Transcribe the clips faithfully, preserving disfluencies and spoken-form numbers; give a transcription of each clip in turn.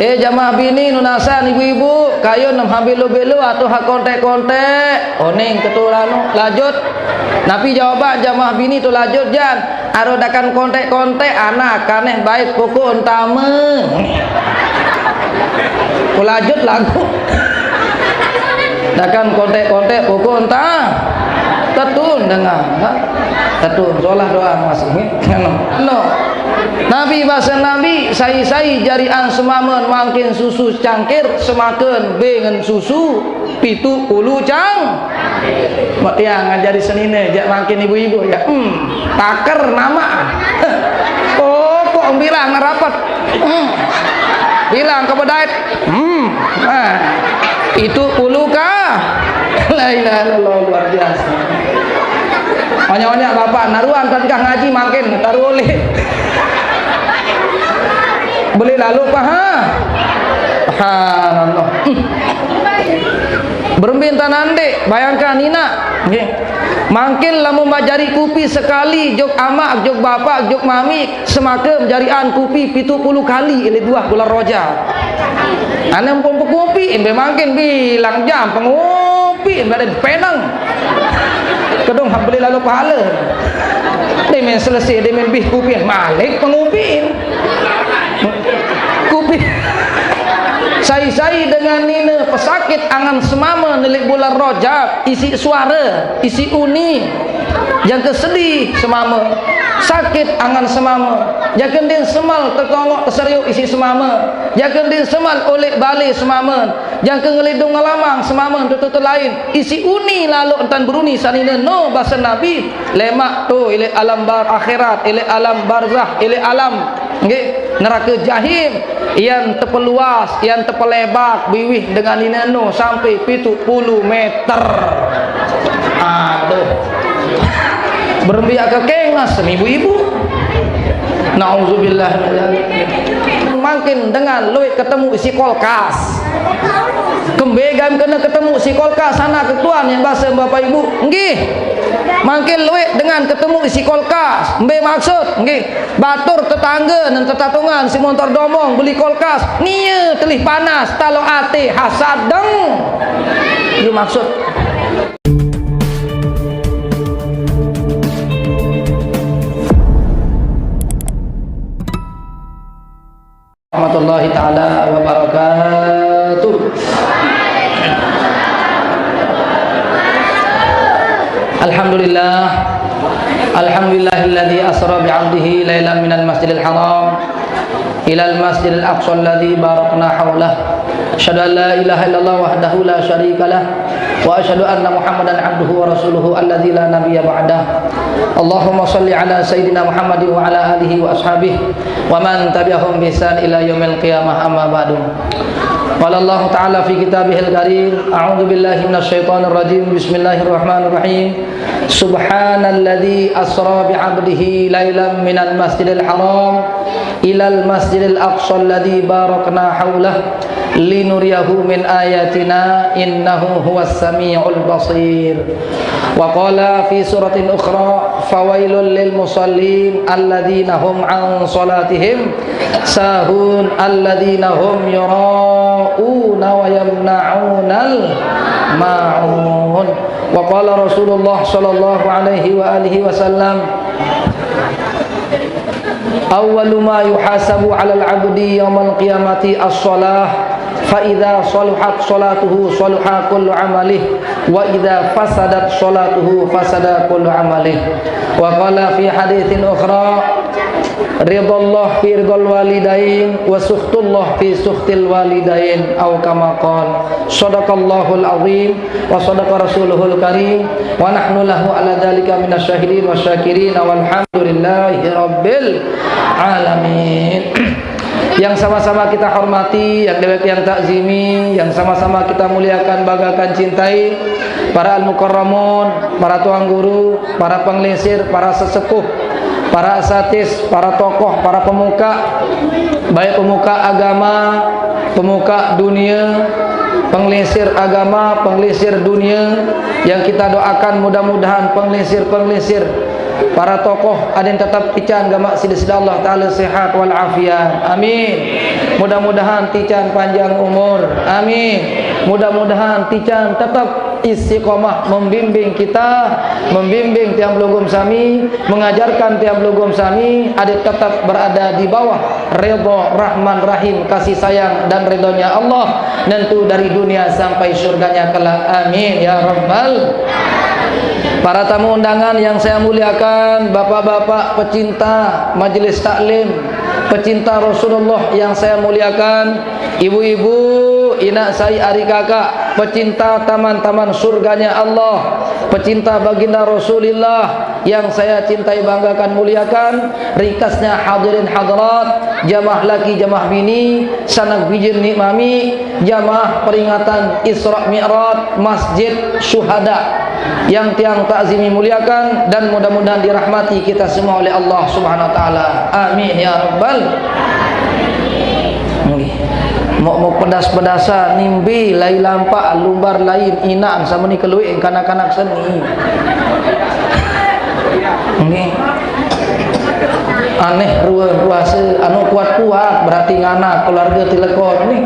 Eh, jamaah bini nunasan ibu-ibu, kayun nem ha belo-belo atuh ha kontek-kontek. Oning ketu lanu, lajut. Napi jawaban jamaah bini tu lajut jan? Aru dakan kontek-kontek anak kaneh baik pokok entame. Ku lajut lagu. Dakan kontek-kontek pokok entah. Tetun dengar, ha? Tetun, solah doa masih, eh? No. No. Nabi basa Nabi, sai-sai jarian semamen mangkin susu cangkir, semaken bengen susu pitu puluh cang. Mak tiang ngajari senine, jak mangkin ibu-ibu ya. Hmm, taker nama. Oh, kok bilang rapat. Hmm. Bilang ke bedait. Hmm. Nah, itu puluh kah? La ilaha illallah, luar biasa. Banyak-banyak bapak naruhan tadi kah ngaji mangkin, taruh oleh. Beli lalu paham. Subhanallah. Hmm. Berembin tanande, bayangkan nina. Nggih. Mangkin lamun majari kupi sekali, jok amak, jok bapak, jok mami, semakem jarian kupi pitu puluh kali ilih buah bulan Rajab. Ane pun pengupi, embe mangkin bilang jam pengupi, embe ada penang. Kedung beli lalu pahala. Demen selesai, demen bih kupi, malik pengupi. Kupi. Sai-sai dengan nina pesakit angan semame nelik bulan Rajab, isi suara, isi uni. Jangka sedih semame. Sakit angan semame. Jangka din semal tekongok teseriuk isi semame. Jangka din semal oleh bali semame. Jangka ngelidung ngelamang semame tutu lain. Isi uni lalu entan beruni sanina no basa Nabi. Lemak tu ilih alam bar akhirat, ilih alam barzah, ilih alam, nggih, neraka jahim. Yang tepeluas, yang tepelebak, biwih dengan nina no sampai pitu puluh meter. Aduh. Berembiak ke kengas semi ibu-ibu. Nauzubillah min dzalik. Mangkin dengan luwih ketemu isi kulkas. Kembe gam kena ketemu isi kulkas sana ke tuan yang bahasa bapak ibu. Nggih. Mangkin luwih dengan ketemu isi kulkas. Mbe maksud? Nggih. Batur tetangga dan tetatungan si montor domong beli kulkas. Nia telih panas talo ate hasadeng. Ieu maksud. Warahmatullahi taala wabarakatuh. Alhamdulillah. Alhamdulillahilladzi asra bi 'abdihi lailan minal masjidil haram ilal masjidil aqsa alladzi barakna haulah. Asyhadu an la ilaha illallah wahdahu la syarika lah. Wa asyhadu anna Muhammadan abduhu wa rasuluhu alladzi la nabiyya ba'dah. Allahumma shalli ala sayyidina Muhammadin wa ala alihi wa ashabihi wa man tabi'ahum bi ihsan ila yaumil qiyamah, amma ba'du. Qala Allahu ta'ala fi kitabihil karim, a'udzu billahi minasy syaithanir rajim. Bismillahirrahmanirrahim. Subhanalladzi asra bi 'abdihi lailan minal masjidil haram ilal masjidil aqsa alladzi barakna haulah linuriyahu min ayatina innahu huwas samiul basir. Wa qala fi suratin ukhra, fawailul lil musallin alladzina hum an salatihim sahun alladzina hum yura'una wa yamna'unal ma'un. Wa qala Rasulullah sallallahu alaihi wa alihi wasallam, awwalu ma yuhasabu 'alal 'abdi yaumal qiyamati as-shalah, fa idza shaluhat shalatuhu shaluha kullu 'amalih, wa idza fasadat shalatuhu fasada kullu 'amalih. Wa qala fi haditsin ukhra, ridallah fi ridal walidain wa sukhtullah fi sukhtil walidain, au kama qal. Shadaqallahul azim wa shadaqa rasuluhul karim wa nahnu lahu ala dzalika minasy syahidin wasy syakirin walhamdulillahi rabbil alamin. Yang sama-sama kita hormati, yang dewek yang takzimi, yang sama-sama kita muliakan, banggakan, cintai, para al-mukarramun, para tuan guru, para penglingsir, para sesepuh, para asatis, para tokoh, para pemuka, baik pemuka agama, pemuka dunia, penglingsir agama, penglingsir dunia, yang kita doakan mudah-mudahan penglingsir-penglingsir Para tokoh aden tetap tican gamak sida-sida Allah Ta'ala sehat wal afiat. Amin. Mudah-mudahan tican panjang umur. Amin. Mudah-mudahan tican tetap istiqomah membimbing kita, membimbing tiang pelungguh sami, mengajarkan tiang pelungguh sami, adik tetap berada di bawah redha Rahman Rahim, kasih sayang dan redhanya Allah, nentu dari dunia sampai surganya kelak. Amin ya rabbal. Para tamu undangan yang saya muliakan, bapak-bapak pecinta majelis taklim, pecinta Rasulullah yang saya muliakan, ibu-ibu, inak sai ari kakak, pecinta taman-taman surganya Allah, pecinta baginda Rasulillah yang saya cintai, banggakan, muliakan, ringkasnya hadirin hadirat, jamaah laki, jamaah bini, sanak bijin ni mami, jamaah peringatan Isra Mi'raj Masjid Syuhada yang tiang takzimi, muliakan, dan mudah-mudahan dirahmati kita semua oleh Allah Subhanahu wa taala. Amin ya rabbal. Nggih. Mau, mau pedas-pedasan, nimbi lai lampak, lumbar lain, inan sama ni keluik kanak-kanak seni. Nggih. Aneh ruah ruasa anu kuat-kuat, berarti nganak keluarga tilekot ni.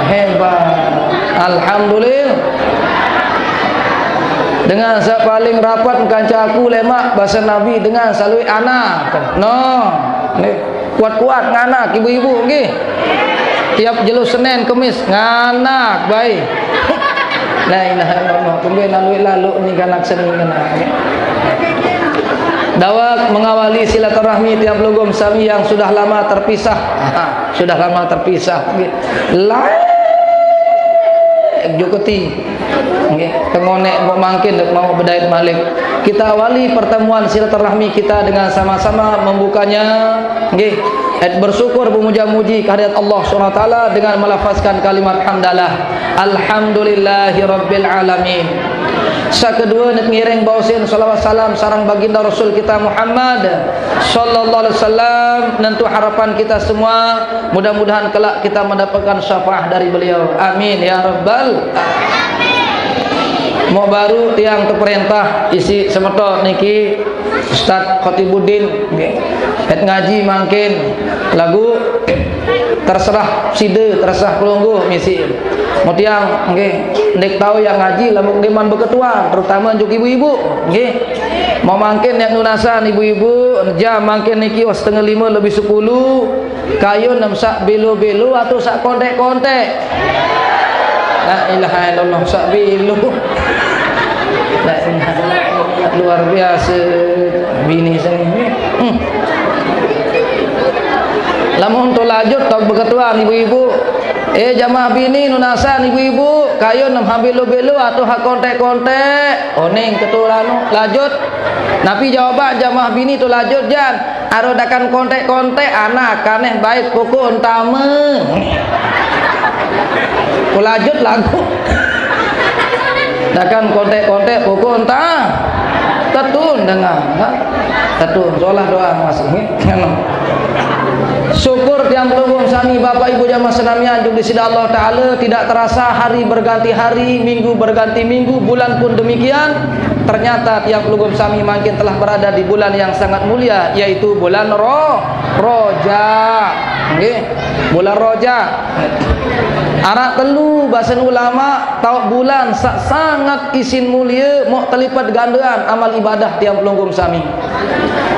Hebat. Alhamdulillah. Dengan sa paling rapat kanca aku lemak bahasa Nabi dengan salui anak. No. Ni kuat-kuat nganak ibu-ibu nggih. Tiap jelo Senin Kemis nganak baik. La ilaha illallah. Tumben lalu lalu ni kanak seni kena. Dawak mengawali silaturahmi tiap lugum sami yang sudah lama terpisah. Sudah lama terpisah. Nggih. Lain juketi. Nggih, tengonek mau mangkin mau bedait malik. Kita awali pertemuan silaturahmi kita dengan sama-sama membukanya. Nggih. Et bersyukur memuja-muji kehadirat Allah Subhanahu wa taala dengan melafazkan kalimat hamdalah. Alhamdulillahi rabbil alamin. Sakedua net ngiring bausin salawat salam sarang baginda Rasul kita Muhammad sallallahu alaihi wasallam, nentu harapan kita semua mudah-mudahan kelak kita mendapatkan syafaat dari beliau. Amin ya rabbal. Mau baru tiang terperintah isi semeton niki Ustaz Khotibuddin nggih. Het ngaji mangkin lagu terserah sida, terserah pelungguh misi. Mutiang nggih, ndik tahu yang ngaji lamun ngeman beketuan, terutama juk ibu-ibu nggih. Mau mangkin yang nunasan ibu-ibu, jam mangkin niki wah setengah lima lebih sepuluh, kayun nem sak belo-belo atau sak kontek-kontek. La ilaha illallah, sak belo. La ilaha illallah. Luar biasa bini saya ini. Hmm. Lamun tu lajut tau beketuan ibu-ibu. Eh, jamaah bini nunasan ibu-ibu, kayun nem ha belo-belo atau ha kontek-kontek. Oning ketuan lajut. Napi jawaban jamaah bini tu lajut jan. Arodakan kontek-kontek anak kaneh baik pokok entama. Ku lajut lagu. Dakan kontek-kontek pokok entah. Tetun dengan ha? Tetun solah doa masih nggih. Syukur tiang pelungguh sami Bapak Ibu jamaah senamian juk disida Allah Ta'ala, tidak terasa hari berganti hari, minggu berganti minggu, bulan pun demikian. Ternyata tiang pelungguh sami mangkin telah berada di bulan yang sangat mulia, yaitu bulan Ro Rojab. Nggih, bulan Rojab. Arak telu basen ulama tau bulan sa sangat isin mulia, mok telipat gandaan amal ibadah tiang pelungguh sami.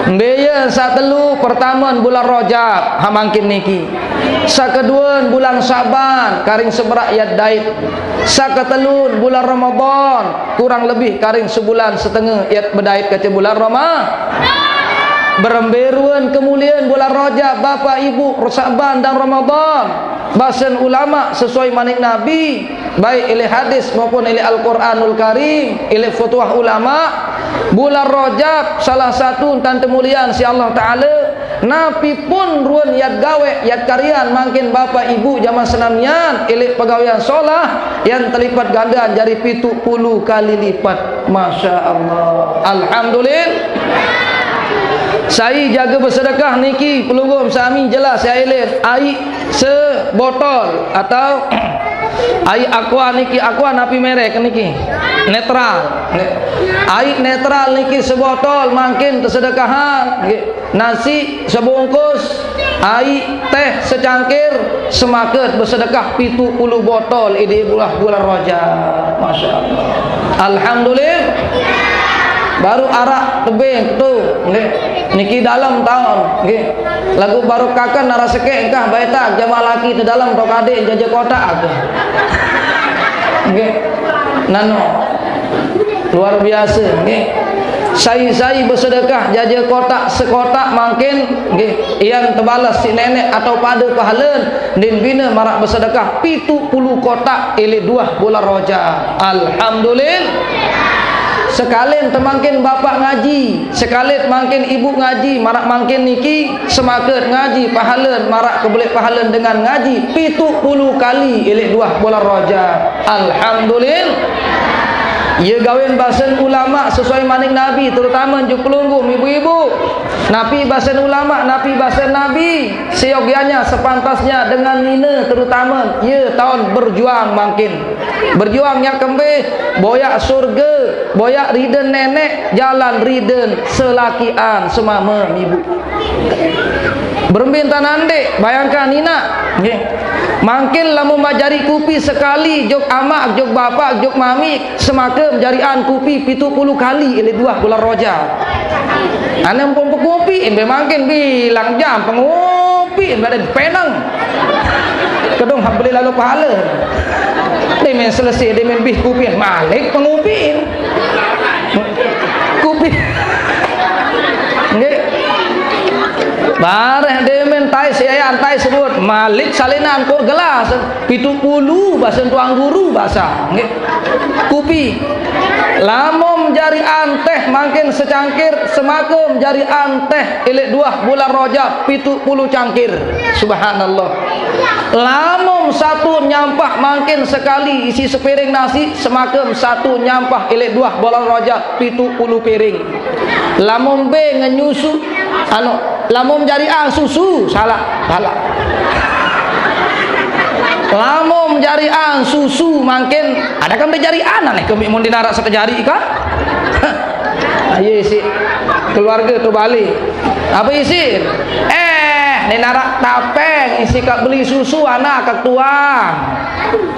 Mbeya sa telu, pertama bulan Rojab, ha mangkin niki. Sa kedua bulan Syaban, karing seberak yat dait. Sa ketelun bulan Ramadan, kurang lebih karing sebulan setengah yat bedait kaca bulan Rama. Berembe ruen kemuliaan bulan Rajab, Bapak Ibu, Sa'ban dan Ramadan. Basen ulama sesuai manik Nabi, baik ilih hadis maupun ilih Al-Quranul Karim, ilih futuah ulama. Bulan Rajab salah satu tante mulian si Allah Ta'ala. Napi pun ruen yat gawe, yat karian mangkin Bapak Ibu jamaah senamian, ilih pegawian solah, yang telipat gandaan jari pitu puluh kali lipat. Masya Allah. Alhamdulillah. Sai jaga bersedekah niki, pelungguh sami jelas ya ilih. Ai sebotol atau Aiq Aqua niki, Aqua napi merek niki? Netral. Nggih. Aiq netral niki sebotol mangkin tesedekahan. Nggih. Nasi sebungkus, aiq teh secangkir, semaket besedekah pitu puluh botol idih bulan, bulan Rajab. Masya Allah. Alhamdulillah. Baru araq tebeng tu, nggih. Niki dalem taun, nggih. Laguq baru kaken araq sekeq engkah baetak jamaah laki tedalem to kadeq jaje kotak aku. Nggih. Nano. Luar biase, nggih. Sai-sai besedekah jaje kotak sekotak mangkin, nggih, ian tebales siq neneq atau pade pahalen, ndin bine maraq besedekah pitu puluh kotak ileq duah bulan Rajab. Alhamdulillah. Sekalen temangkin bapak ngaji, sekalen mangkin ibu ngaji, maraq mangkin niki semaket ngaji pahalen, maraq kebeleq pahalen dengan ngaji pitu puluh kali ileq duah bulan Rajab. Alhamdulillah. Ye gawen basen ulama sesuai manik Nabi, terutama juk pelungguh ibu-ibu. Napi basen ulama, napi basen Nabi, seyogianya, sepantasnya dengan nine terutama, ye taun berjuang mangkin. Berjuang nyak kembe, boyaq surge, boyaq riden neneq, jalan riden selakian semame ibu. Berembe entan andeq, bayangkan inaq, nggih. Mangkin lamun majari kupi sekali, jok amaq, jok bapak, jok mami, semakem jarian kupi pitu puluh kali ileq duah bulan Rajab. Ane mpun pekupi, embe mangkin bilang jam pengupi, embe aden peneng. Kedung hak beli lalu pahale. Demen selesai, demen bih kupi, malik pengupi. Kupi. Nggih. Bareh demen tai siayan, tai sebut, malik salinan kur gelas. Pitu puluh basen tuang guru basa. Nggih. Kupi. Lamun jarian teh mangkin secangkir, semakem jarian teh ileq duah bulan Rajab pitu puluh cangkir. Subhanallah. Lamun satu nyampah mangkin sekali isi sepiring nasi, semakem satu nyampah ileq duah bulan Rajab pitu puluh piring. Lamun be ngenyusu, anu, lamun jarian susu, salah, salah. Lamun jarian susu mangkin, ada kan be jarian aneh kemik mun dinaraq sate jari kah? Ayo isi keluarga tu balik. Apa isi? Eh, dinaraq tapeng isi kak beli susu anak kak tuang.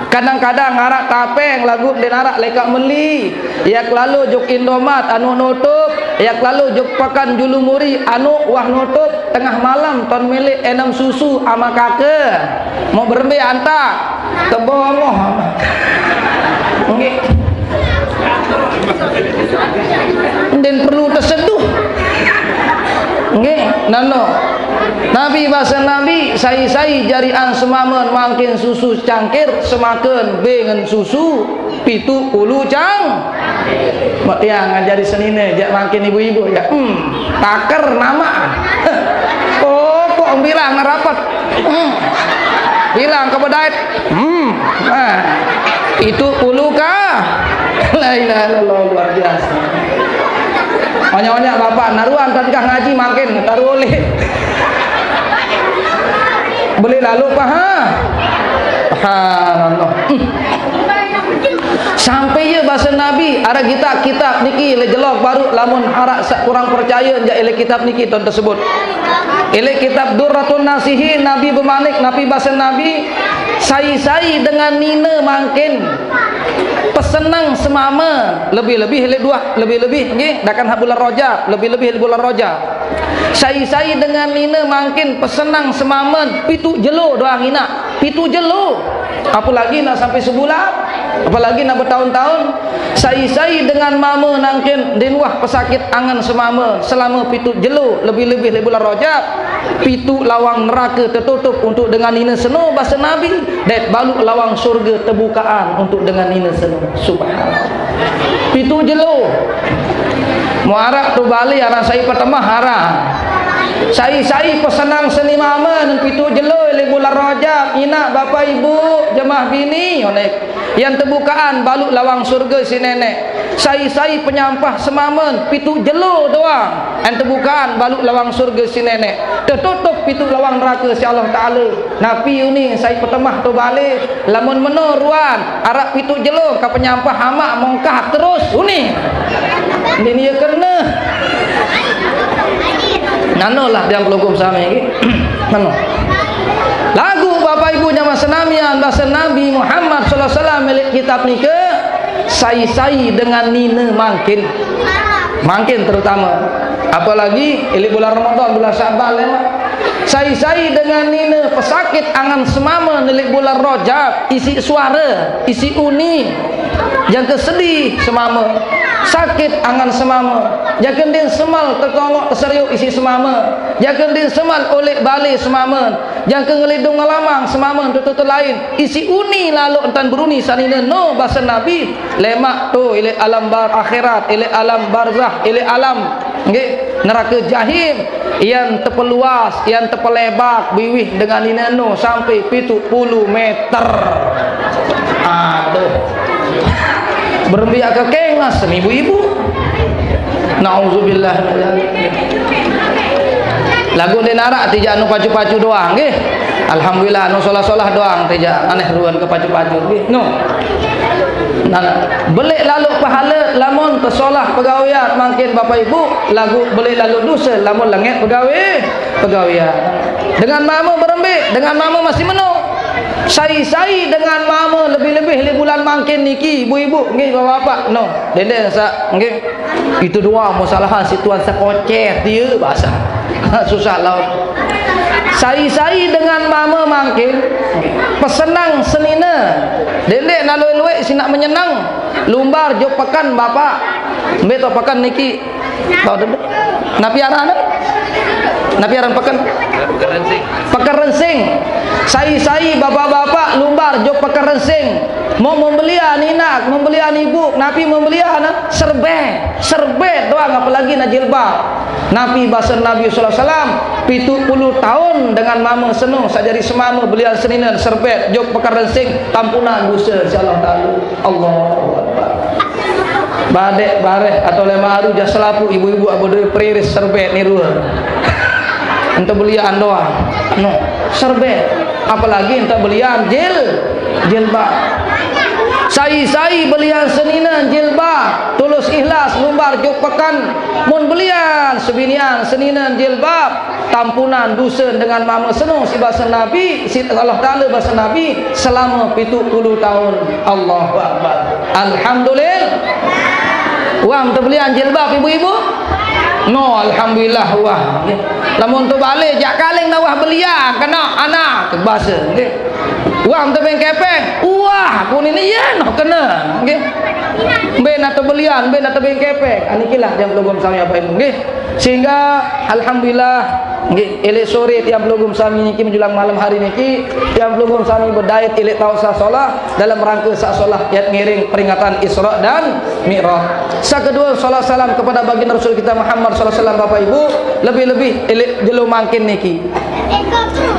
Kadang-kadang araq tapeng laguq ndeq naraq lekaq meli. Yaq lalo juk Indomaret anuq nutup, yaq lalo juk Pekan Julu Muri anuq wah nutup, tengah malam ton mele enem susu ama kake. Mau berembe antak? Tebongoh. Nggih. Ndeq perlu teseduh. Nggih, nano. Nabi base Nabi, sai-sai jarian semamen mangkin susu cangkir, semaken bengen susu pitu puluh cang. Mak tiang ngajari senine, jak mangkin ibu-ibu, ya. Hmm, taker nama. Oh, kok bilang rapet. Hmm. Bilang ke bedait. Hmm. Nah, itu puluh kah? La ilaha illallah, luar biasa. Onya-onya bapak naruan tadi kah ngaji mangkin taruh oleh. Beli lalu paha. Subhanallah. Hmm. Sampai ye base Nabi, araq kitab-kitab niki le jelok baruq lamun araq saq kurang percaye jaq ile kitab niki ton tersebut. Ile kitab Durratun Nasihin, Nabi bemanik, napi base Nabi, sai-sai dengan nine mangkin pesenang semame, lebih-lebih ile dua, lebih-lebih nggih, dakan hak bulan Rajab, lebih-lebih ile bulan Rajab. Sai-sai dengan nine mangkin pesenang semamen pitu jelo doang inaq. Pitu jelo. Apalagi nak sampai sebulan, apalagi nak bertahun-tahun. Sai-sai dengan mame nangkin din wah pesakit angen semame selama pitu jelo, lebih-lebih leq bulan Rajab. Pitu lawang nerake tertutup untuk dengan nine seno base Nabi, dait baluq lawang surge tebukaan untuk dengan nine seno. Subhanallah. Pitu jelo. Muarak tu Bali araq sai petemah araq. Sai-sai pesenang seni mame, pitu jelo leq bulan Rajab, inaq, bapak, ibu, jemaah bini, oneq. Yan tebukaan baluq lawang surge siq Neneq. Sai-sai penyampah semamen, pitu jelo doang. Yan tebukaan baluq lawang surge siq Neneq. Tetutup pitu lawang nerake siq Allah Taala. Napi unin sai petemah to bale, lamun meno ruan, araq pitu jelo ka penyampah amaq mongkah terus unin. Nini ye kene. Nano lah tiang pelungguh sami nggih. Nano. Laguq bapak ibu jamaah senamian, base Nabi Muhammad sallallahu alaihi wasallam milik kitab nike, sai-sai dengan nine mangkin. Mangkin terutama. Apalagi leq bulan Ramadan, bulan Syaban, lemaq. Sai-sai dengan nine pesakit angen semame leq bulan Rajab, isiq suare, isiq uni. Jangke sedih semame, sakit angen semame, jangke ndin semal tetongok teseriuq isiq semame, jangke ndin semal oleq bale semame, jangke ngelidung ngelamang semame, tutut lain isiq uni laloq entan beruni sanine no base Nabi, lemaq to ileq alam bar-, akhirat, ileq alam barzah, ileq alam, nggih, nerake jahim. Yan tepeluas, yan tepelebak biwih dengan nine no sampai pitu puluh meter. Aduh. Berembe ke kengas semi ibu-ibu. Nauzubillah min dzalik. Laguq ndeq naraq tejaq anu pacu-pacu doang, nggih. Alhamdulillah, anu solah-solah doang tejaq, aneh ruan ke pacu-pacu, nggih. No. Nah, beleq laloq pahale lamun tesolah pegawean mangkin bapak ibu, laguq beleq laloq duse lamun lengeq pegawe, pegawean. Dengan mame berembe, dengan mame masih meno. Sai-sai dengan mame lebih-lebih leq bulan mangkin niki, ibu-ibu, nggih, bapak-bapak. No, dende saq, nggih. Itu doang masalahan si tuan sekocet dia bahasa. Susah laut. Sai-sai dengan mame mangkin, pesenang senine. Dendeq naloi lueq sinaq menyenang. Lumbar jok peken, bapak. Mbe to peken niki? Tau dendeq? Napi aran? Napi aran peken? Peken Rensing. Sai-sai bapak-bapak lumbar jok peken Rensing. Mau membelian inak, membelian ibu, napi membelian serbet. Serbet doang, apalagi na jilbab. Napi base Nabi sallallahu alaihi wasallam, pitu puluh taun dengan mame seno saq jari semame belian senine serbet jok peken Rensing, tampunan duse siq Allah Taala. Allahu Akbar. Badeq bareh atau lemaq aru jaq selapuq ibu-ibu abu doe periris serbet niru. Ente belian doang. No, serbet. Apalagi ente belian jil-, jilbab. Sai-sai belian senine jilbab, tulus ikhlas lumbar jok peken. Mun belian sebinian senine jilbab, tampunan duse dengan mame seno siq base Nabi, siq Allah Taala base Nabi, selame pitu puluh taun. Allahu Akbar. Alhamdulillah. Wah, ente belian jilbab, ibu-ibu? No, alhamdulillah, wah. Lamun to bale, jaq kaling na wah belian, kene anak, base, nggih. Wah, ente beng kepeng, wah, kunine ye no kene, nggih. Mbe na to belian, mbe na to beng kepeng. Anikilah jam pelungguh sami bapak ibu, nggih. Sehingga, alhamdulillah, nggih, eleq sore tiang pelungguh sami niki menjelang malam hari niki, tiang pelungguh sami bedait eleq tao saq solah dalam rangka saq solah yat ngiring peringatan Isra dan Mi'raj. Saq kedue, salawat salam kepada baginda Rasul kita Muhammad sallallahu alaihi wasallam, Bapak Ibu, lebih-lebih eleq jelo mangkin niki.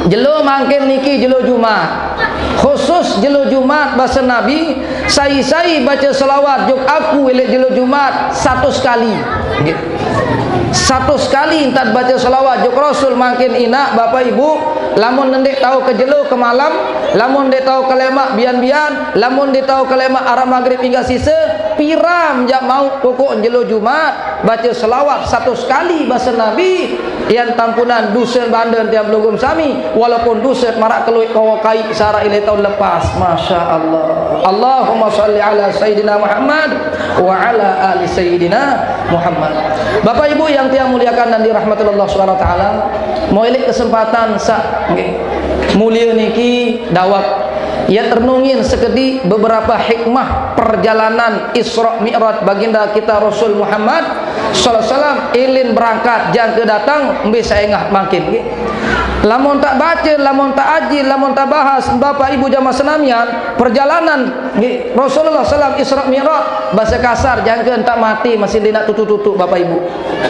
Jelo mangkin niki jelo Jumat. Khusus jelo Jumat, base Nabi, sai-sai bace selawat jok aku eleq jelo Jumat satus kali. Nggih. Satus kali ntan bace selawat jok Rasul mangkin inaq, Bapak Ibu, lamun ndeq tao ke jelo ke malam, lamun ndeq tao ke lemaq bian-bian, lamun ndeq tao ke lemaq araq magrib inggas ise, piran jaq mauq pokok jelo Jumat, bace selawat satus kali base Nabi, yan tampunan duse bande tiang pelungguh sami, walaupun duse maraq keluiq kowe kaiq saq araq ileq taun lepas. Masya Allah. Allahumma shalli ala Sayyidina Muhammad wa ala ali Sayyidina Muhammad. Bapak Ibu yang tiang muliakan dan dirahmati Allah Subhanahu wa taala, mau ileq kesempatan saq, nggih, mulie niki dawek yat renungin sekediq beberapa hikmah perjalanan Isra Mi'raj baginda kita Rasul Muhammad sallallahu alaihi wasallam, ilin berangkat jangke dateng, mbe saq engat mangkin, nggih. Lamun taq bace, lamun taq aji, lamun taq bahas, Bapak Ibu jamaah senamian, perjalanan, nggih, Rasulullah sallam Isra Mi'raj, base kasar, jangke ntan mate masih ndeq naq tutuq-tutuq, Bapak Ibu.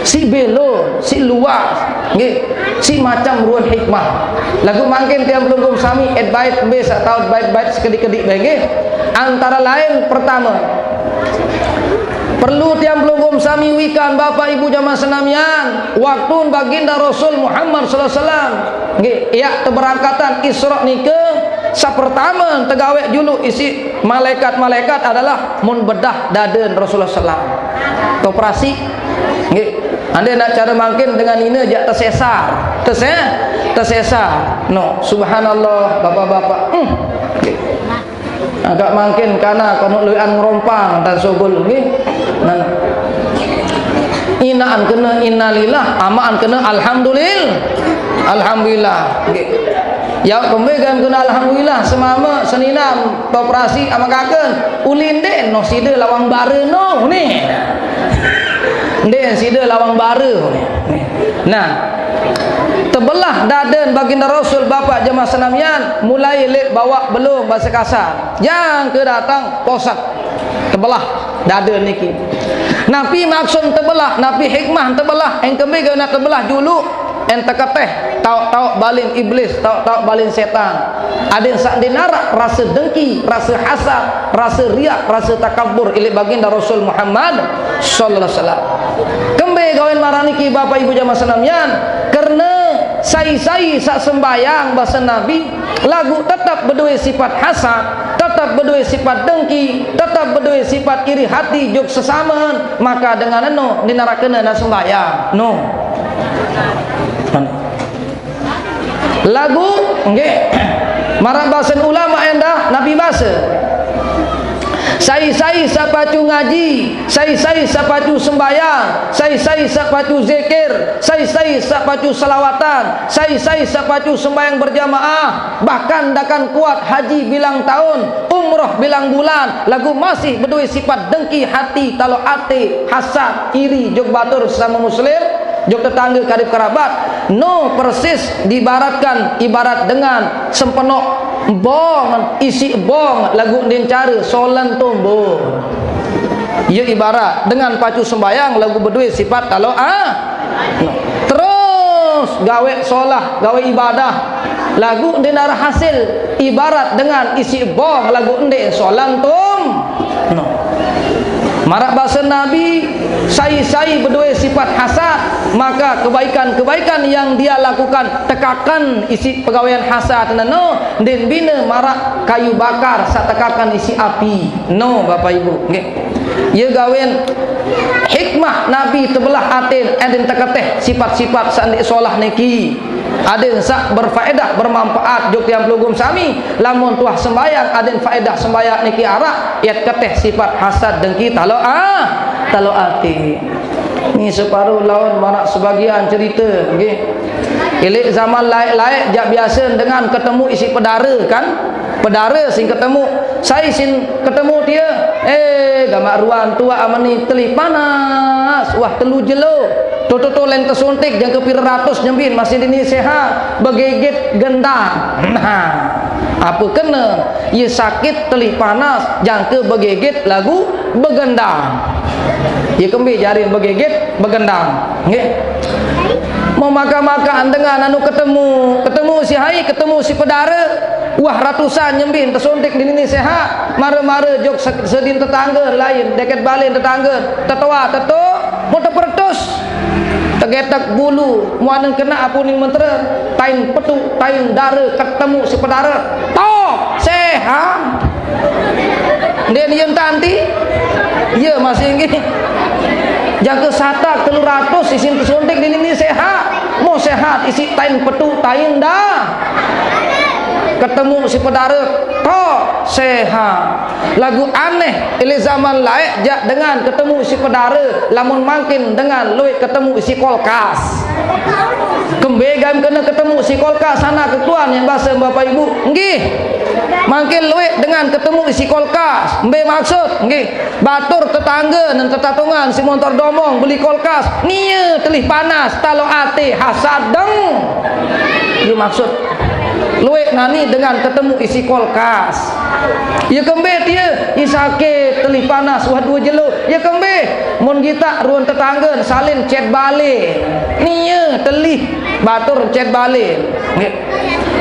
Siq belo si luas, nggih, si macam ruan hikmah. Lagu mangkin tiang pelungguh sami, et bait embe saq taoq bait-bait sekediq-kediq bae, nggih. Antara lain pertama, perlu tiang pelungguh sami wikan Bapak Ibu jamaah senamian, waktu baginda Rasul Muhammad sallallahu alaihi wasallam, nggih, iaq teberangkatan Isra nike, saq pertame tegaweq juluq isiq malaikat-malaikat adalah mun bedah daden Rasulullah sallam. Operasi. Nggih. Ande nak cara mangkin dengan nine jaq tesesar. Tese-, tesesar. No, subhanallah, bapak-bapak. Hmm. Nggih. Agak mangkin kana kono lueqan ngerompang dan sugul nggih. Nah. Inaqan kena innalillah, amaqan kena alhamdulil-, alhamdulillah. Nggih. Ya kembe gan kena alhamdulillah semame seninem operasi amaqaken. Uli ndeq no side lawang bare no ni. Ndeq side lawang bare ni. Nah, tebelah daden baginda Rasul, bapak jemaah senamian, mulai leq bawaq belung base kasar. Jangke dateng posek. Tebelah dade niki. Napi maksud tebelah? Napi hikmah tebelah? Engkembe guna tebelah juluq? En teketeh, taoq-taoq balin iblis, taoq-taoq balin setan. Adeq saq ndeq naraq rase dengki, rase hasad, rase riak, rase takabur, ileq baginda Rasul Muhammad sallallahu alaihi wasallam. Kembe gawen maraq niki, Bapak Ibu jamaah senamian? Karena sai-sai saq sembahyang base Nabi, laguq tetep bedoe sipat hasad, tetep bedoe sipat dengki, tetep bedoe sipat iri hati jok sesamen, maka dengan eno ndeq naraq kene ne sembahyang. No. Laguq, nggih, maraq basen ulama endah, napi base? Sai-sai saq pacu ngaji, sai-sai saq pacu sembahyang, sai-sai saq pacu zikir, sai-sai saq pacu selawatan, sai-sai saq pacu sembahyang berjamaah, bahkan dakan kuat haji bilang taun, umroh bilang bulan, laguq masih bedoe sipat dengki hati, taloq ate, hasad, iri, jok batur sesame muslim, jok tetangge karib kerabat, no persis diibaratkan, ibarat dengan sempenoq bong, isiq bong, laguq ndeqn care solan tombon. Ie ibarat dengan pacu sembahyang laguq bedoe sipat taloq, ah. Terus gaweq solah, gaweq ibadah, laguq ndeqn araq hasil, ibarat dengan isiq bong laguq ndeq solan tom-, no. Maraq base Nabi, sai-sai bedoe sipat hasad, maka kebaikan-kebaikan yang dia lakukan tekaken isiq pegawean hasad neno, ndeqn bine maraq kayu bakar saq tekaken isiq api. No, Bapak Ibu, nggih. Ie gawen hikmah Nabi tebelah aten, aden teketeh sipat-sipat saq ndeq solah niki. Aden saq berfaedah, bermanfaat jok tiang pelungguh sami. Lamun tuah sembahyang, aden faedah sembahyang niki araq, iat keteh sipat hasad, dengki, taloq, ah, taloq ate. Ni separo laun maraq sebagian cerite, nggih. Ileq zaman laeq-laeq jaq biase dengan ketemu isiq pedare, kan? Pedare sing ketemu. Sai sing ketemu tie? Eh, gamaq ruan tuaq ameni teli panas. Wah, telu jelo. Toto-toto lain tesuntik jangke pire ratus nyembin masih dini sehat. Begigit gendang. Nah, apa kene? Ye sakit teli panas jangke begigit lagu begendang. Ye kembe jarin begigit begendang. Nggih. Mau makan-makan dengan anu ketemu, ketemu si hai, ketemu si pedare. Wah, ratusan nyembin tesuntik dini sehat. Mare-mare jok se-, sedin tetangge lain, deket balen tetangge, tetoa, teto, mau tepertus. Tegetek bulu, muanen kena apuning mentere, tain petu, tain dare, ketemu si pedare. Tok, sehat. Ndeq nien tanti. Iya, masih nggih. Jangke satak telu ratus isin tesuntik dini ni sehat. Mau sehat isiq tain petu, tain dah. Ketemu si pedare, tok, sehat. Lagu aneh, ile zaman laeq jaq dengan ketemu si pedare, lamun mangkin dengan lueq ketemu si kulkas. Kembe gaem kene ketemu si kulkas, sana ketuan yang base Bapak Ibu? Nggih. Mangkin lueq dengan ketemu si kulkas. Mbe maksud? Nggih. Batur tetangge nen tetatungan si montor domong beli kulkas. Nie telih panas, taloq ate hasadeng. Ye maksud. Lueq nani dengan ketemu isi kulkas. Ye kembe tie, ye sakit, telih panas, wah due jelo. Ye kembe, mun gitak ruen tetanggen, salin cet bale. Nie telih, batur cet bale. Nggih.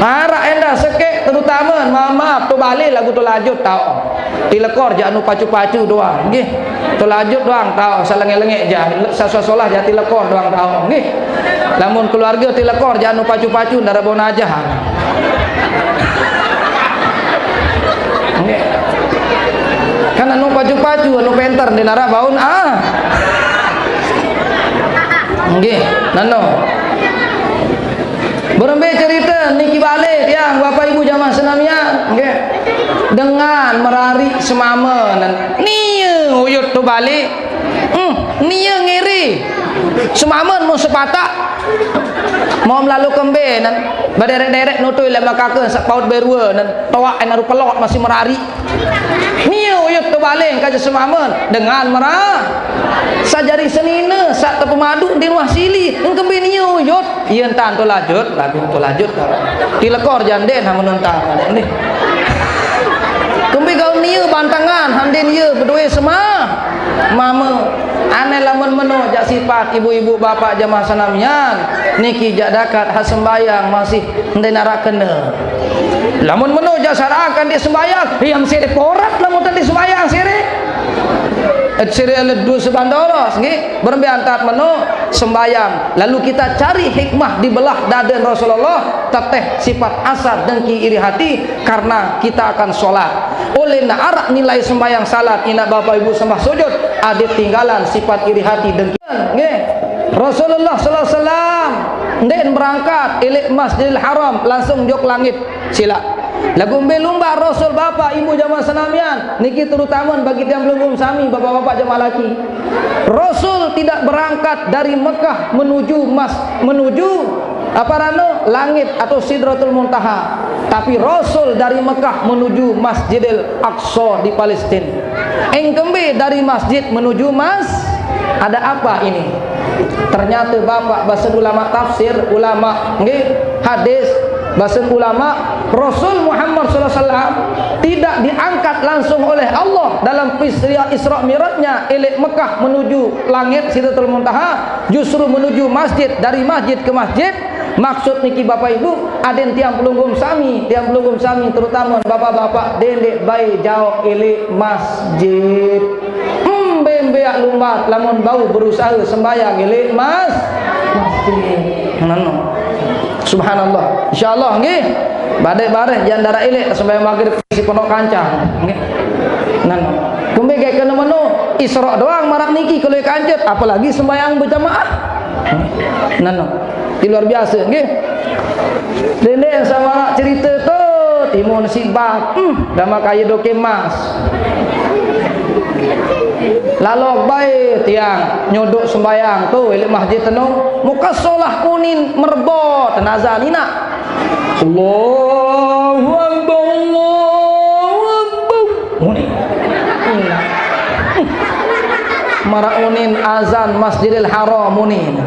Arak endah sekek, terutama, maaf, maaf, to bale lagu to lajut tao. Ti lekor jak anu pacu-pacu doang, nggih. To lajut doang tao, salenge-lenge jak, sasuah solah jak ti lekor doang tao, nggih. Lamun keluarge ti lekor jak anu pacu-pacu, ndara bonajah. Nggih. Kan anu pacu-pacu, anu penter, ndeq naraq baun, ah. Nggih, nano. Berembe cerite niki bale tiang, Bapak Ibu jamaah senamian, nggih. Dengan merariq semame, nie uyut to bale. Hmm, nie ngiri. Semamen mun sepatak. Mau melalu kembe nan, bederek-derek nutui leq makake saq paut berue nan, toaq en aru pelot masih merariq. Nie uyut to bale kance semamen dengan merah. Sajari senine saq tepemadu ndin wah sili, engkembe nie uyut. Ie entan to lajut, lagu to lajut. Ti lekor janden hamun entan. Nih. Kembe gaul nie bantangan, handin ie bedoe sema. Mame, aneh lamun meno jaq sipat ibu-ibu bapak jamaah senamian, niki jaq dakat ha sembayang masih ndeq naraq kene. Lamun meno jaq saraqan ndeq sembayang, ya mesire porat lamun ndeq sembayang sire. Et sire ele due sebandoros, nggih. Berembe antat meno sembayang. Lalu kita cari hikmah di belah daden Rasulullah, teteh sipat asad, dengki, iri hati, karena kita akan sholat. Oleh ndeq araq nilai sembahyang salat, inaq bapak ibu sembah sujud, adeq tinggalan sipat iri hati dengki. Nggih. Rasulullah sallallahu alaihi wasallam ndeqn berangkat ileq Masjidil Haram, langsung jok langit. Silaq. Laguq mbe lumbar Rasul, bapak, ibu, jamaah senamian, niki terutama bagi tiang pelungguh sami, bapak-bapak jamaah laki. Rasul tidak berangkat dari Mekah menuju Mas-, menuju apa rano, langit atau Sidratul Muntaha. Tapi Rasul dari Mekah menuju Masjidil Aqsa di Palestina. Engkembe dari masjid menuju mas-, ada apa ini? Ternyata bapak, basen ulama tafsir, ulama nggih hadis, basen ulama, Rasul Muhammad sallallahu alaihi wasallam tidak diangkat langsung oleh Allah dalam Isra, Isra Mi'rajnya ileq Mekah menuju langit Sidratul Muntaha, justru menuju masjid, dari masjid ke masjid. Maksud niki bapak ibu, adeqn tiang pelungguh sami, tiang pelungguh sami terutama bapak-bapak, dendeq bae jaoq ileq masjid. Mbe-mbe aq lumbar lamun bau berusahe sembahyang ileq mas-, masjid. Nano. Subhanallah. Insyaallah nggih. Badeq bareh jaq ndaraq ileq sembahyang magrib si pondok kancah. Nggih. Nano. Kembe gae kene meno, Isra doang maraq niki kelo kance, apalagi sembahyang berjamaah. Nano. Ini luar biasa, nggih. Dendeq saq maraq cerite to, timun sibat, hmm, dama kaye doke mas. Laloq bae tiang nyodok sembahyang to, ileq masjid teno, muka solah kunin merbot, nazan inaq. Allahu Akbar, Allahu Akbar. Muni. Maraq unin azan Masjidil Haram muni.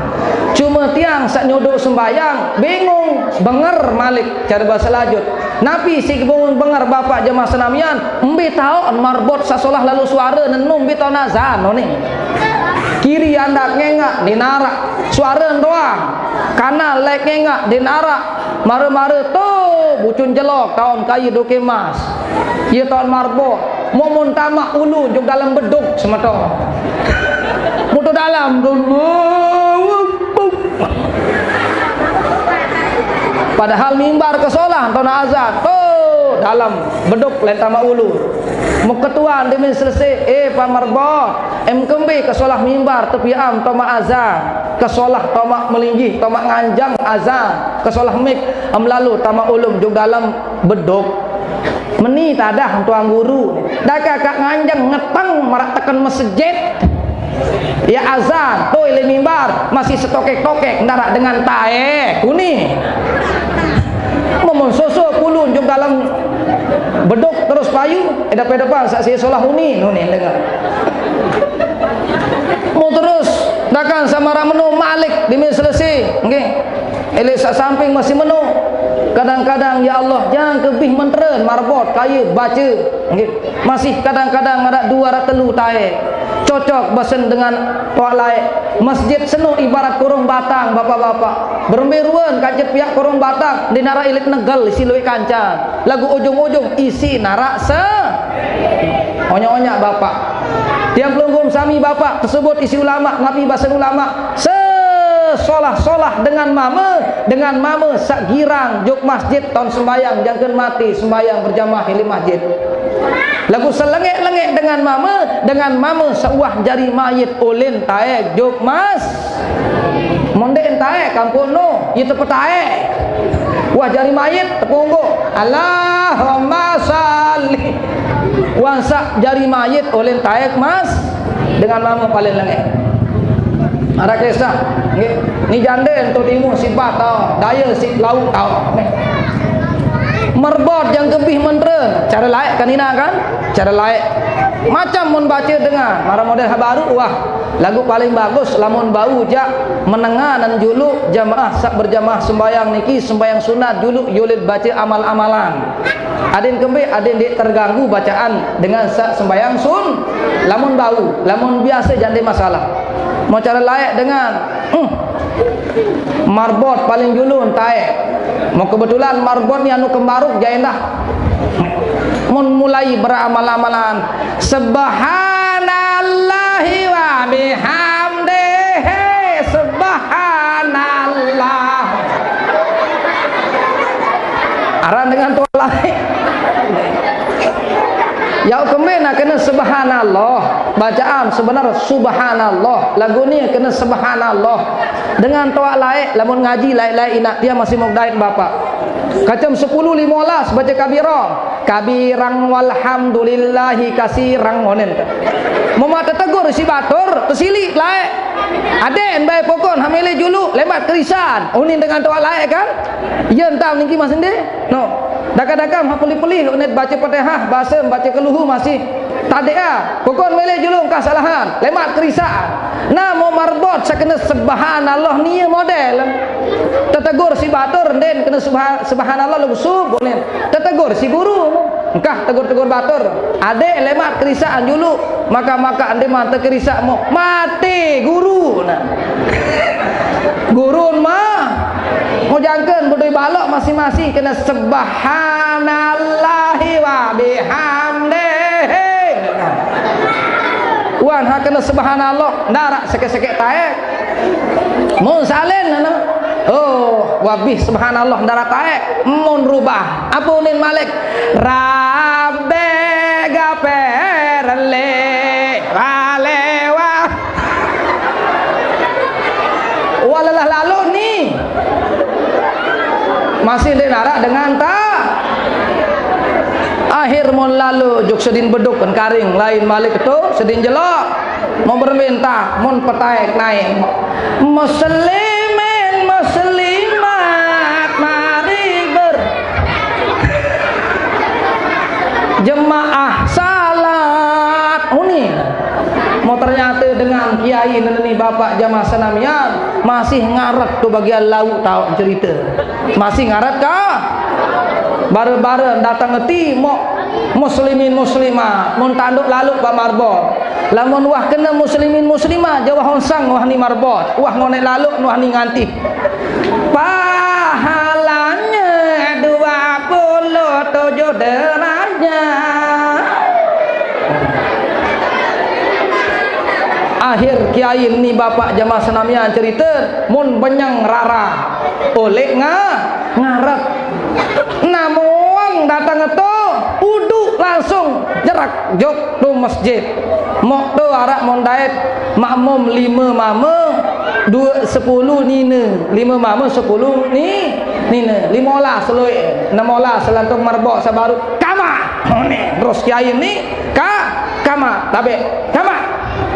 Cuma tiang saq nyodok sembahyang, bingung, benger malik, care base Lajut. Napi siq bingung benger bapak jemaah senamian, mbe taoq marbot saq solah lalo suare nenu mbe taoq azan, muni. Kiri andap ngengaq, ndeq naraq. Suare doang. Kanan leq ngengaq, ndeq naraq. Mare-mare to, bucun jelok, taoq kaye doke mas. Ye taoq marbot. Momun tamaq ulu jok dalem beduk, semeton. Mutu dalem, Allahu Akbar. Padahal mimbar ke solah, taoq azan. To, dalem beduk, leq tamaq ulu. Muketuan demen selese, eh, pamarbot. Em kembe ke solah mimbar, tepiaqam tamaq azan. Ke solah tamaq melinggih, tamaq nganjeng azan. Ke solah mik, em lalo tamaq ulum jok dalem beduk. Meni tadah tuan guru. Dah kakak nganjeng ngeteng maraq teken mesejit. Ya azan, to ileq mimbar, masih setokek-tokek, ndaraq dengan taek, uni. Momun soso pulun jok dalem beduk terus payu, edep-edepan saq sie solah uni, uni dengan. Mau terus, dakan saq maraq meno malik, dime selese, nggih. Ileq saq samping masih meno. Kadang-kadang, ya Allah, jang kebih menteren marbot kaya baca. Nggih. Masih kadang-kadang ada dua ratus telu taek. Cocok basen dengan toaq laeq. Masjid seno ibarat korong batang, bapak-bapak. Berembe ruen kance piaq korong batang, ndeq naraq ilet negel isi lueq kancan. Laguq ujung-ujung isi naraq se-, onyak-onyak, bapak. Tiang pelungguh sami, bapak, tesebut isi ulama, napi basen ulama? Sesolah-solah dengan mame, dengan mame saq girang jok masjid taun sembahyang, jangken mate sembahyang berjamaah leq masjid. Laguq selengek-lengek dengan mame, dengan mame saq uwah jari mayit ulin taek jok mas-, mun ndeq taek, kampuq no, ye tepetaek. Uwah jari mayit, tepungguq. Allahumma shalli. Uwah saq jari mayit ulin taek mas-, dengan mame paling lengek. Araq kisah, nggih. Ni jande ento timu sipat tao, daye siq lauq tao. Nggih. Merbot jang kebih mentre, care laeq kan ina kan? Care laeq. Macam mun bace dengan, maraq model hak baruq, wah. Laguq paling bagus lamun bau jaq menenganan juluq jamaah saq berjamaah sembahyang niki, sembahyang sunat juluq, yulit bace amal-amalan. Aden kembe, aden ndeq terganggu bacaan dengan saq sembahyang sun-, lamun bau, lamun biase jaq ndeq masalah. Mau care laeq dengan, hmm, marbot paling julu entaeq. Mau kebetulan marbot ni anu kembaruk jaq endah. Mun mulai beramal-amalan, subhanallahi wa bihamdihi, subhanallah. Aran dengan tuan lain. Ya, kembe nah kena subhanallah. Bacaan sebenar subhanallah. Lagu ni kena subhanallah. Dengan toaq laeq, lamun ngaji laeq-laeq inaq tiang masih mok dait, bapak. Kacem sepulu limolas bace kabirang. Kabirang walhamdulillahi kasirang, ngonen. Memaq tetegur si batur, tesiliq laeq. Adeq mbai pokon hamele julu, lemat kerisan. Unin dengan toaq laeq kan? Ye entav niki masih ndeq? No. Dakam-dakam ha pelih-pelih, unin bace Fatihah, basem, bace keluhu masih. Tadeq ah, pokon mele julu engkah salahan, lemat kerisan. Nah, mau marbot sakena subhanallah nie model. Tetegur si batur, nden kena subha-, subhanallah lu sub, nden. Tetegur si guru, engkah tegur-tegur batur. Adeq lemat kerisan julu, maka-maka ende mate kerisan mo. Mate guru, nah. Gurun mah. Mau jangken bedoi balok masing-masing kena subhanallahi wa bihamdihi. Wan, ha kena subhanallah, ndaraq sekeq-sekeq taek. Mun salin, ana. Oh, wabih subhanallah, ndaraq taek. Mun rubah, ape unin malik? Rabbe gaperle walewa. Walelah lalu ni. Masih ndeq naraq dengan ta. Akhir mun lalo jok sedin beduk kan karing, lain malik to sedin jelo. Mau berminta, mun petaek naik. Muslimin muslimat, mari ber-, jemaah salat. Uni. Mau ternyata dengan kiai neni bapak jamaah senamian masih ngaret tu bagian lauq tau cerita. Masih ngaret kah? Bare-bare datang eti mok muslimin muslimat, mun tanduk laluq bak marbot. Lamun wah kena muslimin muslimat, jauh wah onsang wah ni marbot, wah ngoneq laluq wah ni ngantih. Pahalanya dua puluh tujuh derajat. Akhir kiai ni bapak jamaah senamian cerita, mun benyeng rara, oleh nga-, ngaret. Namuang datang to, udu langsung jerak jok tu masjid. Mok tu araq mun dait makmum lime mame, due sepulu nine. Lime mame sepulu ni-, nine. Limolas lueq, nemolas selantung marbot sabaru. Kama. Ni, terus kiai ni, ka-, kama, tabe, kama.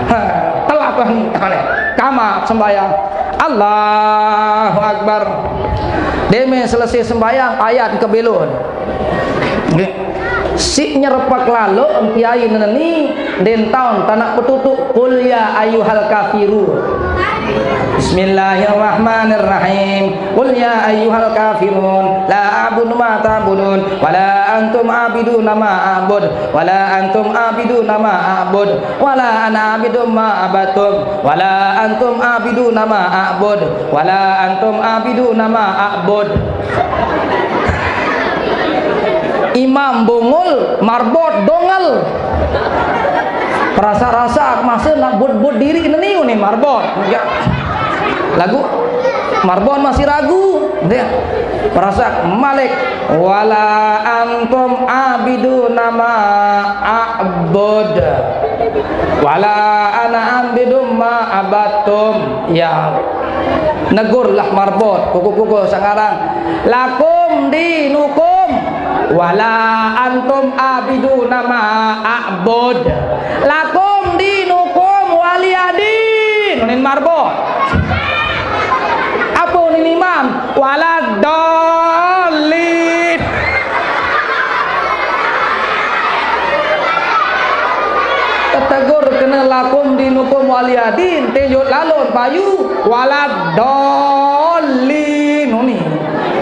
Ha, telah tu ni, ha, ni. Kama sembahyang. Allahu Akbar. Deme selesai sembahyang, ayat kebelon. Nggih. Siq nyerepek laluq kiai neni, den taun tanaq petutuq, "Qul ya ayyuhal kafirun." Bismillahirrahmanirrahim. Qul ya ayyuhal kafirun, la a'budu ma ta'budun, wa la antum 'abiduna ma a'bud, wa la antum 'abiduna ma a'bud, wa la ana 'abidun ma 'abadtum, wa la antum 'abiduna ma a'bud, wa la antum 'abiduna ma a'bud. Imam bungul, marbot dongel. Perasa-rasa masa nak buat-buat diri kena niu ni marbot. Ya. Lagu marbot masih ragu. Dia. Perasa malik. Wala antum 'abiduna ma a'bud. Wala ana 'abidum ma 'abadtum. Ya. Negurlah marbot, kuku-kuku sangarang. Lakum dinukum wala antum 'abiduna ma a'bud. Lakum dinukum waliyadin. Nunin marbot. Apa nunin imam? Waladdallin. Tetegur kena lakum dinukum waliyadin, tejut lalon payu, waladdallin. Nuni.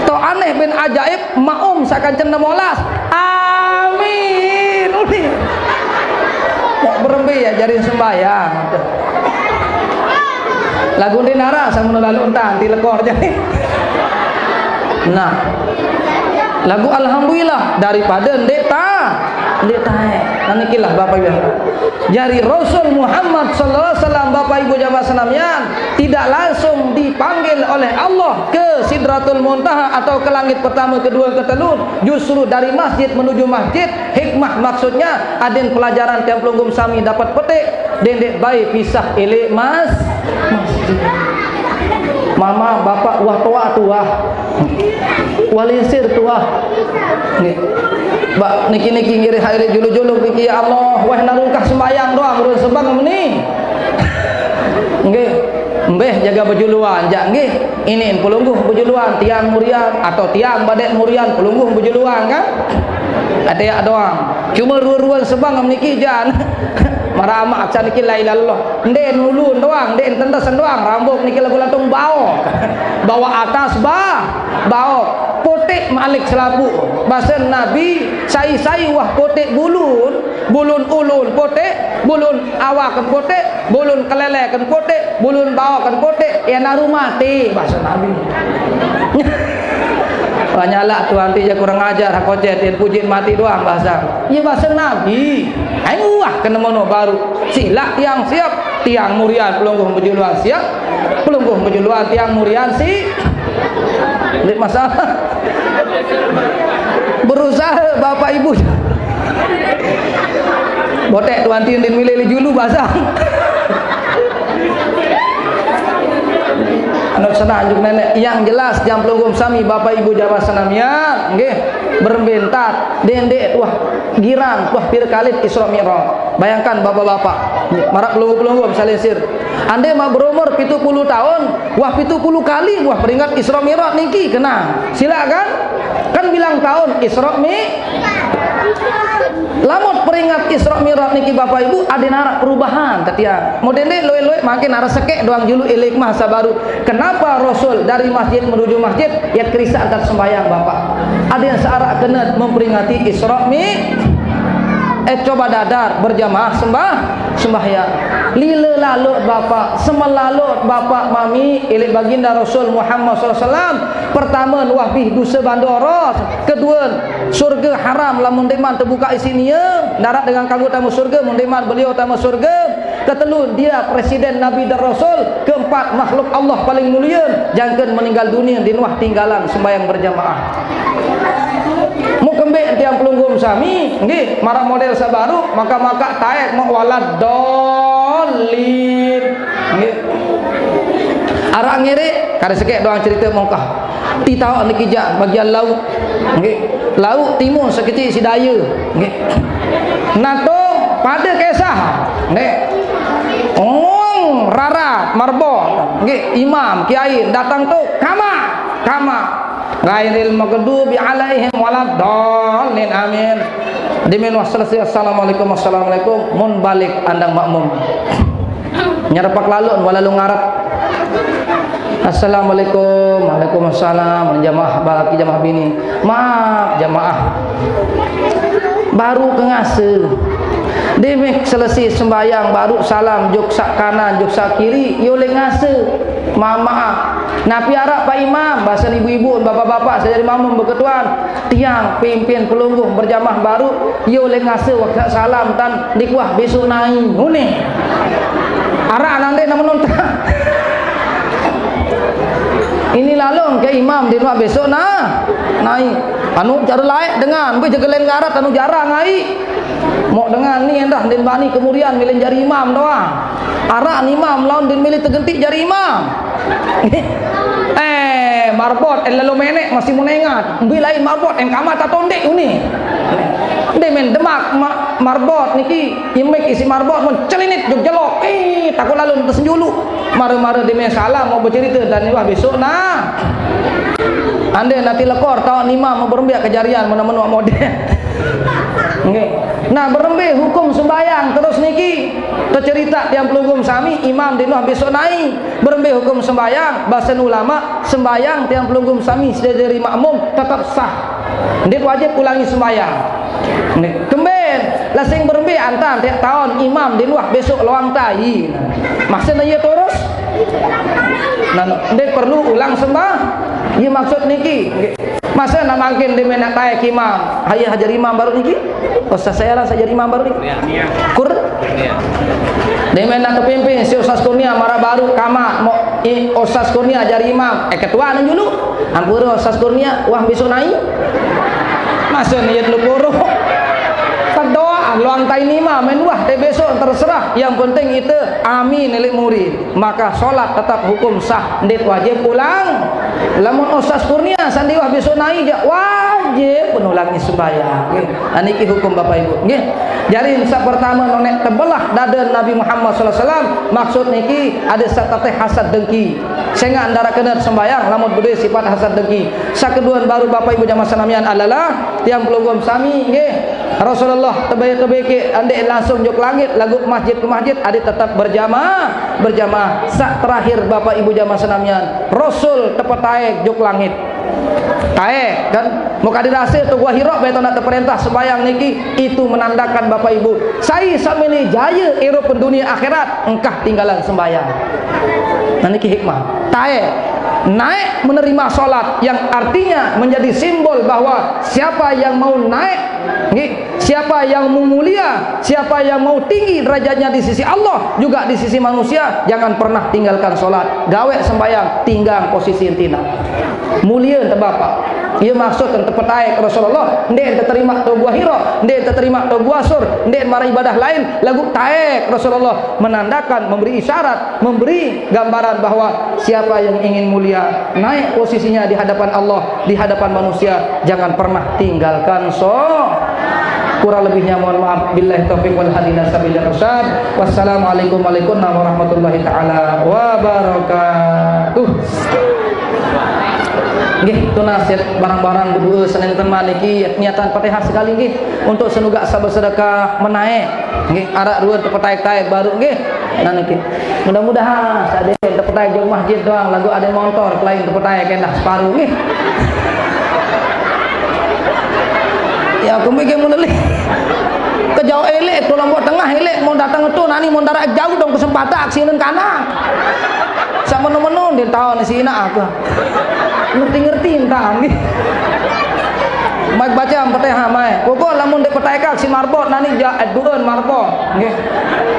To aneh bin ajaib, maum sakan cenda molas. Amin. Nuni. Mau berembe ya jari sembahyang. Lagu ndek nara sama lalu entah anti lekor jadi. Nah. Lagu alhamdulillah daripada ndek ta, ndek taek. Nah, nikilah Bapak Ibu. Jari Rasul Muhammad sallallahu alaihi wasallam, Bapak Ibu jamaah senamian, tidak langsung dipanggil oleh Allah ke Sidratul Muntaha atau ke langit pertama, kedua, ketelu, justru dari masjid menuju masjid. Hikmah maksudnya, adin pelajaran tiang pelungguh sami dapat petik, dendek bae pisah elek mas, masjid. Mama, bapak, wah toa tuah. Wah linsir tuah. Nggih. Bak niki-niki ngiring haire julu-julu niki, ya Allah, wah narungkah sembayang doang urun sebang meni. Nggih. Mbeh jaga bejuluan, jak nggih. Ini pelungguh bejuluan, tiang murian atau tiang badek murian pelungguh bejuluan kan? Ada ya doang. Cuma ruan-ruan sebang niki jan. Marah amak aksa niki la ilaha illallah. Ndek nulun doang, ndek tendesen doang, rambut niki lagu lantung baok. Bawa atas bah, baok. Potek malik selapu. Bahasa Nabi, sai-sai wah potek bulun, bulun ulun potek, bulun awaken potek, bulun keleleken potek, bulun baoken potek, ya naru mati, bahasa Nabi. Banyak lah tuan ti je kurang ajar, hakocet, yang pujin mati doang bahasa. Ya bahasa Nabi. Ai wah kena mono baru. Silak tiang siap, tiang murian pelungguh bejuluan siap, pelungguh bejuluan tiang murian si. Ndak masalah. Berusaha bapak ibu. Botek tuan tindin milih julu bahasa. Anu senang juk nenek. Yang jelas jam pelungguh sami bapak ibu jamaah senamian, nggih. Berembentat, dendek, wah, girang, wah, pir kalit Isra Mi'raj. Bayangkan bapak-bapak, marak pelungguh-pelungguh bisa linsir. Ande mak berumur pitu puluh tahun, wah, pitu puluh kali, wah, peringat Isra Mi'raj niki kena. Silakan. Kan bilang tahun Isra Mi. Lamun peringat Isra Mi'raj niki bapak ibu, ade narak perubahan tetiang. Model ni luwe-luwe makin arah sekek doang julu ilik mah sabaru. Kenapa Rasul dari masjid menuju masjid, ya kerisa angkat sembahyang bapak. Ada yang searak kena memperingati Isra Mi. Eh, coba dadar berjamaah sembah, sembahyang. Lila lalut bapak, semelalut bapak mami, ilik baginda Rasul Muhammad sallallahu alaihi wasallam. Pertama, nuah bih dosa bandoros. Kedua, surga haram lamun deman terbuka isi nia. Darat dengan kanggo tamu surga, mun deman beliau tamu surga. Ketelu, dia presiden Nabi dan Rasul. Keempat, makhluk Allah paling mulia. Jangken meninggal dunia, dinuah tinggalan sembahyang berjamaah. Mukembek tiang pelungguh sami, nggih, marah model sabaru, maka-maka taek mau walad dolin. Nggih. Arak ngirik, kada sekek doang cerita mongkah. Titau niki jak bagian laut. Nggih. Laut timur sekecil si daya. Nggih. Nato pada kisah. Nggih. Ong rarat marbot. Nggih, imam, kiai datang tu kama, kama. Ghairil maghdubi alaihim waladdallin. Amin. Dimin wassalasi assalamualaikum, assalamualaikum. Mun balik andang makmum. Nyerpak lalun walalu ngarep. Assalamualaikum. Waalaikumsalam. Jamaah balaki, jamaah bini. Maaf, jamaah. Baru ke ngase. Dia meh selesai sembahyang, baru salam, jok sak kanan, jok sak kiri, yo le ngase. Maaf, maaf. Napi arak Pak Imam, bahasa ibu-ibu, bapak-bapak, saya jadi mamum beketuan. Tiang pimpin pelungguh berjamaah baru, yo le ngase waktu salam tan dikuah besok nai. Ngune. Arak nande nama nonton. Ini lalung ke imam di luar besok nah. Nai. Anu cara laek dengan, be jegelen ngarat anu jarang ngai. Mok dengan ni endah din bani kemudian milih jari imam doang. Arak ni imam laun din milih tegentik jari imam. Eh, marbot en lalu menek masih menengat. Mbi lain marbot en kamar tak tondek uni. Dia main demak ma- marbot niki, imek isi marbot mun celinit jog jelok. Eh, takut lalu tersenjulu. Mara-mara dia main salah mau bercerita dan wah besok nah. Ande nanti lekor tahu nima mau berembiak kejarian mana-mana model. Nggih. Nah, berembe hukum sembahyang terus niki. Tercerita tiang pelungguh sami imam di luar besok nai. Berembe hukum sembahyang, basen ulama, sembahyang tiang pelungguh sami sedari makmum tetap sah. Ndik wajib ulangi sembahyang. Nggih. Kemben, lasing berembe antan tiap tahun imam di luar besok loang tai. Maksudnya iya terus? Nah, ndik perlu ulang sembah. Iya maksud niki. Nggih. Masa nak mangkin dia main nak taek imam? Ayah ajar imam baru niki? Ustaz saya lah saya jadi imam baru niki. Kur? Dia main nak kepimpin si Ustaz Kurnia marah baru kamat. Mau i, Ustaz Kurnia ajar imam. Eh ketua anu dulu. Ampura Ustaz Kurnia, wah besok naik. Masa niat lu buruk. Kedoa luang tai nima main wah teh besok terserah. Yang penting itu amin nelik murid. Maka sholat tetap hukum sah, ndik wajib ulang. Lamun Ustaz Kurnia sandi wah besok naik jak wajib penulangi sembahyang. Nggih. Nah, niki hukum Bapak Ibu. Nggih. Jadi sa pertama nonek tebelah dada Nabi Muhammad sallallahu alaihi wasallam. Maksud niki ada satateh hasad dengki. Sehingga andara kena sembahyang lamun berdua sifat hasad dengki. Sakeduan baru Bapak Ibu jamaah senamian adalah tiang pelungguh sami nggih. Rasulullah tebaya-tebeke ande langsung jok langit lagu masjid ke masjid ade tetap berjamaah, berjamaah. Sak terakhir Bapak Ibu jamaah senamian, Rasul tepetaek jok langit. Taek kan, mau kadi rasa tu gua hirok beto nak terperintah sembahyang niki, itu menandakan Bapak Ibu. Sai samene jaya eropen dunia akhirat engkah tinggalan sembahyang. Nah niki hikmah. Taek naik menerima sholat yang artinya menjadi simbol bahwa siapa yang mau naik, nggih, siapa yang mau mulia, siapa yang mau tinggi derajatnya di sisi Allah juga di sisi manusia, jangan pernah tinggalkan sholat. Gawe sembahyang, tinggal posisi intina. Mulia ente Bapak. Ia maksud ente petaek Rasulullah, nde ente terima to gua hiro, nde ente terima to gua sur, nde ente marah ibadah lain, lagu taek Rasulullah menandakan, memberi isyarat, memberi gambaran bahwa siapa yang ingin mulia, naik posisinya di hadapan Allah, di hadapan manusia, jangan pernah tinggalkan so. Kurang lebihnya mohon maaf. Billahi taufiq wal hadi ila sabilir rasyad. Wassalamualaikum warahmatullahi taala wabarakatuh. Nggih, tunas ya barang-barang berdua Senin teman niki niatan Fatihah sekali nggih untuk senugak sabar sedekah menaik. Nggih, arak dua tepetaik-taik baru nggih. Nah niki. Mudah-mudahan sadaya tepetaik jok masjid doang lagu ada motor lain tepetaik endah separuh nggih. Ya aku mikir mau nelih. Kejauh elek, tulang buat tengah elek, mau datang itu nani mau darat jauh dong kesempatan aksinen kana. Sama menu-menu dia tahu nasi nak aku. Ngerti-ngerti entah nggih. Mai baca Fatihah mai. Pokok lamun dek petai kak si marbot nani ja aduan marbot. Nggih.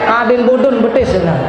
Adin budun betis nah.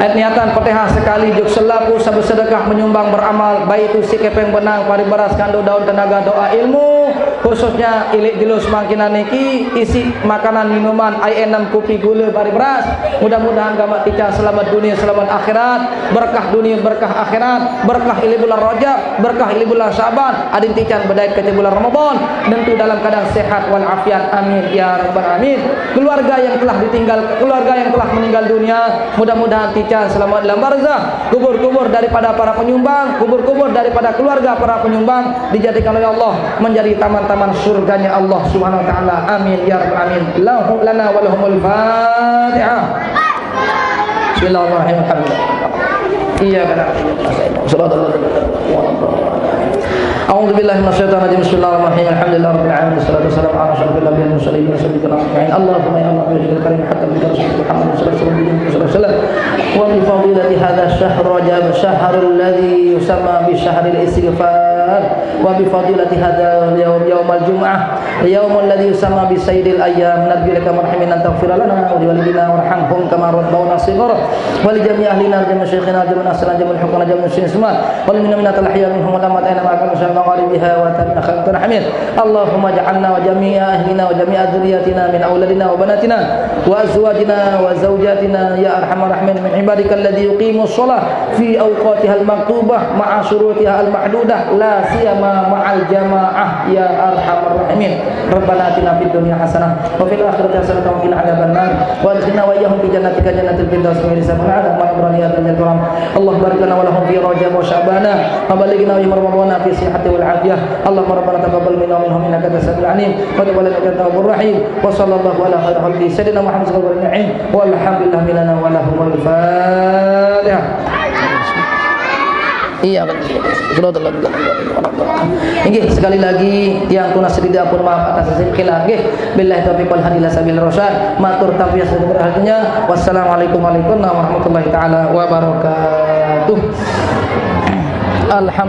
Et niatan Fatihah sekali juk selaku sabe sedekah menyumbang beramal baik itu si kepeng benang pari beras kando daun tenaga doa ilmu khususnya ilik jelo semangkinan niki isi makanan minuman ai enam kupi gula pari beras. Mudah-mudahan gamak tican selamat dunia selamat akhirat. Berkah dunia, berkah akhirat, berkah ili bulan Rajab, berkah ili bulan Syaban, adin tican bedait kece bulan Ramadan, tentu dalam keadaan sehat wal afiat. Amin ya rabbal alamin. Keluarga yang telah ditinggal, keluarga yang telah meninggal dunia, mudah-mudahan tican selamat dalam barzah. Kubur-kubur daripada para penyumbang, kubur-kubur daripada keluarga para penyumbang dijadikan oleh Allah menjadi taman-taman surganya Allah Subhanahu wa taala. Amin ya rabbal alamin. Lahu lana wa lahumul Fatihah. Bismillahirrahmanirrahim. إياك نعبد وإياك نستعين. صراط الذين أنعمت عليهم غير المغضوب عليهم ولا الضالين. أعوذ بالله من الشيطان الرجيم. بسم الله الرحمن الرحيم. الحمد لله رب العالمين، والصلاة والسلام على أشرف الأنبياء والمرسلين، سيدنا محمد وعلى آله وصحبه أجمعين. اللهم يا الله بوجهك الكريم حتى بك رسولك محمد صلى الله عليه وسلم، بجاه النبي صلى الله عليه وسلم. وبفضيلة هذا الشهر رجب، شهر الذي يسمى بشهر الاستغفار، وبفضيلة هذا اليوم، يوم الجمعة، اليوم الذي يسمى بسيد الأيام، نرجو لك من رحمنا أن تغفر لنا ولوالدينا وارحمهم كما ربونا صغارا، ولجميع أهلنا، جميع شيخنا، جميع أسرنا، جميع حقنا، جميع المسلمين، والمؤمنات الأحياء منهم والأموات، أينما كانوا، سلام غريبها وتابعين خير الرحمين. اللهم اجعلنا وجميع أهلنا وجميع ذريتنا من أولادنا وبناتنا وأزواجنا وزوجاتنا يا أرحم الراحمين من عبادك الذي يقيم الصلاة في أوقاتها المكتوبة مع شروطها المحدودة، لا سيما مع الجماعة يا أرحم الراحمين. ربنا آتنا في الدنيا حسنة وفي الآخرة حسنة وقنا عذاب النار، وأدخلنا وإياهم في جنتك جنة الفردوس وحسن العذاب مع الأبرار يا ذا الجلال والإكرام. اللهم بارك لنا ولهم في رجب وشعبان، وبلغنا وإياهم رمضان في الصحة والعافية. اللهم ربنا تقبل منا ومنهم إنك أنت السميع العليم، وتب علينا إنك أنت التواب الرحيم. وصلى الله على خير خلقه سيدنا محمد صلى الله عليه وسلم أجمعين. والحمد لله لنا ولهم الفاتحة. Iya, betul. Inggih, sekali lagi, tiang tunas rida pun maaf atas sisi khilaf. Inggih, billahi taufiq wal hadi ila sabil rasyad. Matur tampi saking berhasilnya. Wassalamualaikum warahmatullahi taala wabarakatuh. Alhamdulillah.